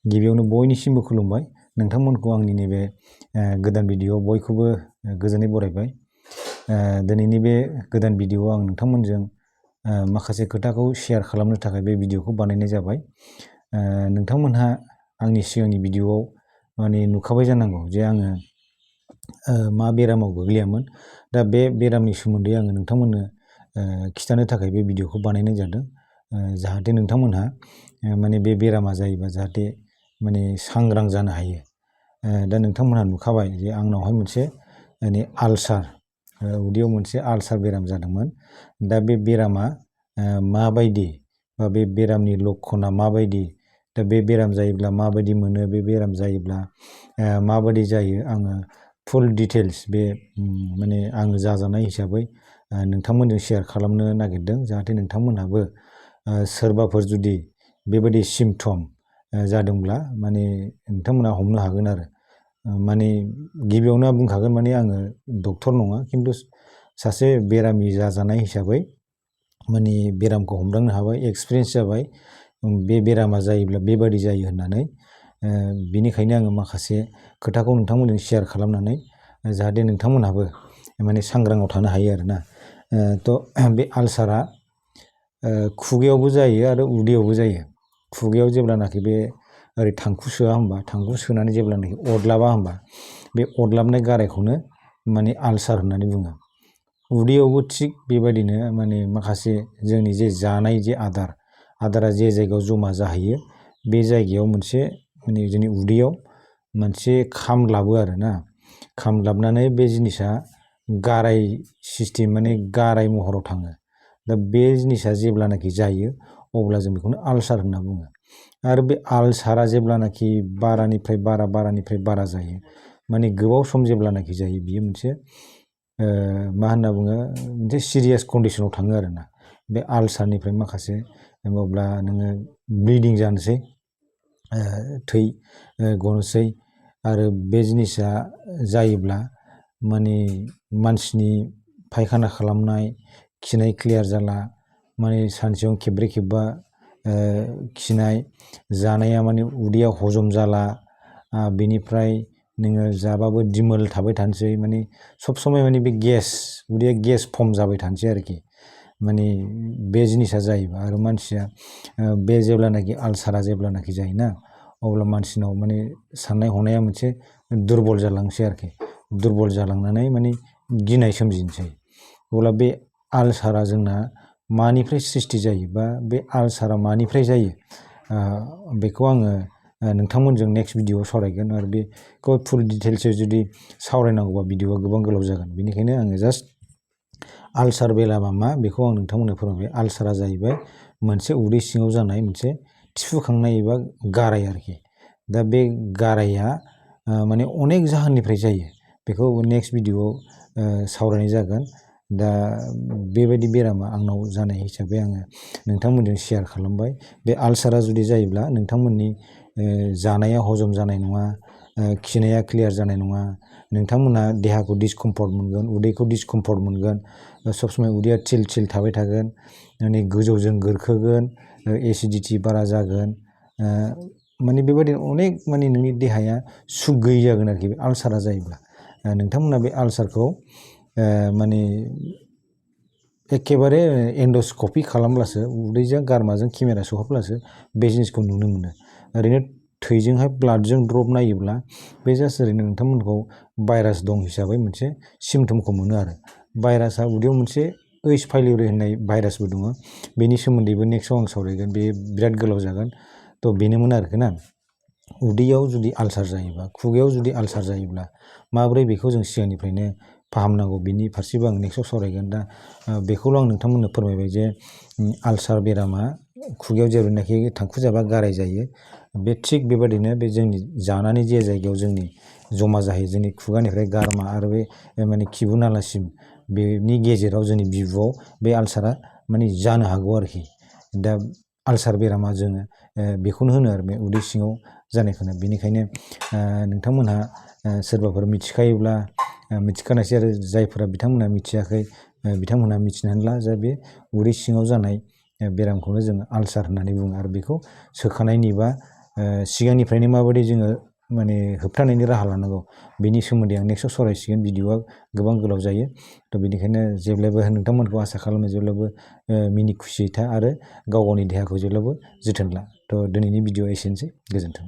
गिबियावनो बयनिसिमबो खुलुमबाय नोंथांमोनखौ आंनि नैबे गोदान भिडिअ बयखौबो गोजोनै बरायबाय। दिनैनि बे गोदान भिडिअ आं नोंथांमोनजों माखासे खोथाखौ शेयार खालामनो थाखाय बे भिडिअखौ बानायनाय जाबाय। नोंथांमोनहा आंनि सिगांनि भिडिअआव माने नुखाबाय जानांगौ जे आङो मा बेरामाव गोग्लैयामोन। दा बे बेरामनि सोमोन्दै आङो नोंथांमोननो खिथानो थाखाय बे भिडिअखौ बानायनाय जादों। जाहाथे नोंथांमोनहा माने बे बेरामा जायोबा जाहाथे माने सांग्रां जानो हायो। दा नोंथांमोनहा नुखाबाय जे आंनावहाय मोनसे माने आलसार उदैयाव मोनसे आलसार बेराम जादोंमोन। दा बे बेरामा माबायदि बा बे बेरामनि लक्षणा माबायदि, दा बे बेराम जायोब्ला माबायदि मोनो, बे बेराम जायोब्ला माबायदि जायो, आङो फुल डिटेल्स बे माने आङो जाजानाय हिसाबै नोंथांमोनजों शेयार खालामनो नागिरदों। जाहाथे नोंथांमोनहाबो सोरबाफोर जुदि बेबायदि सिम्पटम जादोंब्ला माने नोंथांमोना हमनो हागोन आरो। माने गिबियावनो आं बुंखागोन माने आङो डक्टर नङा, खिन्थु सासे बेरामि जाजानाय हिसाबै माने बेरामखौ हमदांनो हाबाय, एक्सपिरियेन्स जाबाय बे बेरामा जायोब्ला बेबादि जायो होननानै। बिनिखायनो आङो माखासे खोथाखौ नोंथांमोनजों शेयार खालामनानै जाहाथे नोंथांमोनहाबो माने सांग्राङाव थानो हायो आरोना। बे आलसारा खुगायावबो जायो आरो उदैयावबो जायो। खुगायाव जेब्लानाखि बे ओरै थांखु सोआ होमबा, थांखु सोनानै जेब्लानाखि अरलाबा होमबा, बे अरलाबनाय गारायखौनो माने आलसार होननानै बुङो। उदैयावबो थिग बेबायदिनो माने माखासे जोंनि जे जानाय जे आदारा जे जायगायाव जमा जाहैयो, बे जायगायाव मोनसे माने जोंनि उदैयाव मोनसे खामग्लाबो आरोना। खामग्लाबनानै बे जिनिसा गाराय सिस्टेम माने गाराय महराव थाङो। दा बे जिनिसा जेब्लानाखि जायो अब्ला जों बेखौनो आलसार होनना बुङो। आरो बे आलसारा जेब्लानाखि बारानिफ्राय बारा जायो, माने गोबाव सम जेब्लानाखि जायो, बियो मोनसे मा होनना बुङो, मोनसे सिरियास कन्डिसनाव थाङो आरोना। बे आलसारनिफ्राय माखासे अब्ला नोङो ब्लिडिं जानोसै, थै गनोसै। आरो बे जिनिसा जायोब्ला माने मानसिनि फायखाना खालामनाय, खिनाय क्लियार जाला, माने सानसेयाव खेबब्रै खेबबा खिनाय, जानाया माने उदैयाव हजम जाला, बेनिफ्राय नोङो जाबाबो दिमोल थाबाय थानोसै, माने सब समय माने बे उदैया गेस फर्म जाबाय थानोसै आरोखि। माने बे जिनिसा जायोबा आरो मानसिया बे जेब्लानाखि आलसारा जेब्लानाखि जायोना, अब्ला मानसिनाव माने साननाय हनाया मोनसे दुरबल जालांसै आरोखि। दुरबल जालांनानै माने गिनाय सोमजिनोसै। अब्ला बे आलसारा जोंना मानिफ्राय सृष्टि जायो बा बे आलसारा मानिफ्राय जायो, बेखौ आङो नोंथांमोनजों नेक्स्ट भिडिअआव सावरायगोन। आरो बेखौ फुल डिटेल्सै जुदि सावरायनांगौबा भिडिअआ गोबां गोलाव जागोन। बेनिखायनो आङो जास्ट आलसार बेरामा मा बेखौ आं नोंथांमोननो फोरमायबाय। आलसारा जाहैबाय मोनसे उदै सिङाव जानाय मोनसे थिफुखांनाय एबा गाराय आरोखि। दा बे गाराया माने अनेक जाहोननिफ्राय जायो, बेखौ नेक्स्ट भिडिअआव सावरायनाय जागोन। दा बेबायदि बेरामा आंनाव जानाय हिसाबै आङो नोंथांमोनजों शेयार खालामबाय। बे आलसारा जुदि जायोब्ला नोंथांमोननि जानाया हजम जानाय नङा, खिनाया क्लियार जानाय नङा, नोंथांमोना देहाखौ डिसकम्फर्ट मोनगोन, उदैखौ डिसकम्फर्ट मोनगोन, सब समय उदैया थिल थिल थाबाय थागोन, माने गोजौजों गोरखोगोन, एसिडिटि बारा जागोन, माने बेबायदिनो अनेक माने नोंनि देहाया सुख गैयै जागोन आरोखि बे आलसारा जायोब्ला। नोंथांमोना बे आलसारखौ माने एखेबारे एन्डस्कपि खालामब्लासो, उदैजों गारमाजों केमेरा सोहरब्लासो बे जिनिसखौ नुनो मोनो। ओरैनो थैजोंहाय ब्लाडजों ड्रप नायोब्ला बे जास्ट ओरैनो नोंथांमोनखौ भाइरास दं हिसाबै मोनसे सिमटमखौ मोनो आरो। भाइरासआ उदैयाव मोनसे ओइच फाइलरि होननाय भाइरासबो दङ। बेनि सोमोन्दैबो नेक्स्टआव आं सावरायगोन, बे बिराद गोलाव जागोन। बेनोमोन आरोखि ना। उदैयाव जुदि आलसार जायोबा, खुगायाव जुदि आलसार जायोब्ला माब्रै बेखौ जों सिगांनिफ्रायनो फाहामनांगौ, बिनि फारसेबो आं नेक्स्टआव सावरायगोन। दा बेखौल' आं नोंथांमोननो फोरमायबाय जे आलसार बेरामा खुगायाव जेब्लानाखि थांखु जाबा गाराय जायो, बे थिग बेबादिनो बे जोंनि जानानै जे जायगायाव जोंनि जमा जाहैयो, जोंनि खुगानिफ्राय गारमा आरो बे माने खिबु नालासिम, बेनि गेजेराव जोंनि बिबुआव बे आलसारा माने जानो हागौ आरोखि। दा आलसार बेरामा जोङो बेखौनो होनो आरो बे उदै सिङाव जानायखौनो। बेनिखायनो नोंथांमोनहा सोरबाफोर मिथिखायोब्ला मिथिखानायसै, आरो जायफोरा बिथांमोनहा मिथियाखै बिथांमोनहा मिथिनानै ला जे बे उदै सिङाव जानाय बेरामखौनो जोङो आलसार होननानै बुङो। आरो बेखौ सोखानायनि बा सिगांनिफ्रायनो माबायदि जोङो माने होबथानायनि राहा लानांगौ बेनि सोमोन्दै आं नेक्स्टआव सावरायसिगोन। भिडिअआ गोबां गोलाव जायो। थ' बेनिखायनो जेब्लायबो नोंथांमोनखौ आसा खालामो जेब्लाबो मिनि खुसियै था आरो गाव गावनि देहाखौ जेब्लाबो जोथोन ला। थ' दिनैनि भिडिअआ एसेनोसै, गोजोन्थों।